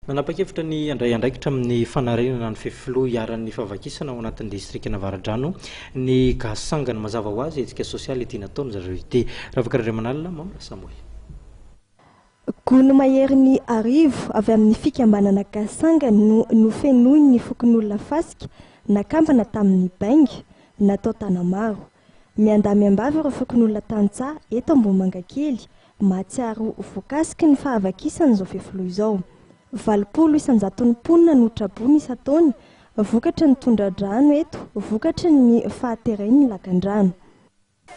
Nanapa-kevitra ny handray andraikitra amin'ny fanarenana ny fefiloha iharan'ny fahavakisana ao anatin'ny distrikan'Avaradrano ny Gasy Sangany. Mazava ho azy, hetsika sosialy ity nataon-dry zareo ity. Ravaka Randriamanalina, Mamy Rasamoel. Gony maherin'ny 1000 avy amin'ny fikambanana Gasy Sangany no nofenoin'ny fokonolona fasika nakambana tamin'ny bainga, natao tanamaro. Miandahy miambavy ireo fokonolona tantsaha eto Ambohimangakely mahatsiaro ho voakasiky ny fahavakisana izao fefiloha izao. 80 isan-jaton'ny mponina no traboina isan-taona vokatry ny tondra-drano eto vokatry ny fahateren'ny lakandrano.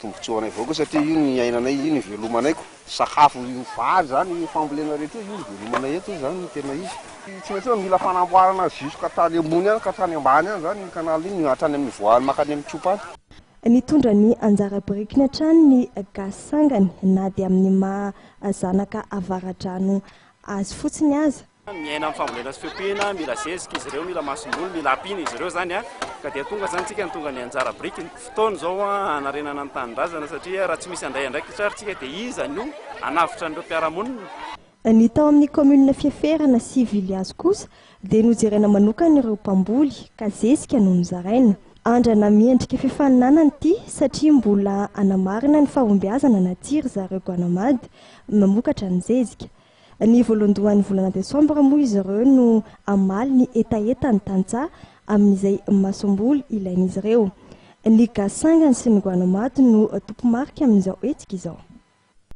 Tombotsoanay vahoaka satria io ny iainanay, io ny ivelomanay ko. Sakafo io vary zany, io fambolena rehetra io, io ny ivelomanay eto zany no tena izy. Tsy maintsy hoe mila fanamboarana jusqu'à hatrany ambony any ka hatrany ambany any zany iny canal iny, hatrany amin'ny voany mankany amin'ny Tsopa any. Nitondra ny anjara birikiny hatrany ny Gasy sangany na dia amin'ny maha zanaka Avaradrano azy fotsiny aza. Miaina amin'ny fambolena sy fiompiana, mila zezika izy ireo, mila masomboly, mila ampiana izy ireo izany ka dia tonga izany tsika nitondra ny anjara birikiny. Fotoana izao hanarenana ny tanindrazana satria raha tsy misy handray andraikitra ary tsika dia iza no hanavotra an'ireo mpiara-monina? Ny tao amin'ny kaominina Fieferana sy Vilihazo kosa dia nojerena manokana ireo mpamboly ka zezika no nozaraina. Andrana miendrika fifaninanana ity satria mbola hanamarina ny fahombiazana na tsia ry zareo Guanamad mamokatra ny zezika. Ny voalohandohan'ny volana desambra moa izy ireo no hamaly ny hetahetan'ny tantsaha amin'izay masomboly ilain'izy ireo. Ny Gasy Sangany sy ny Guanamad no tompomarika amin'izao hetsika izao.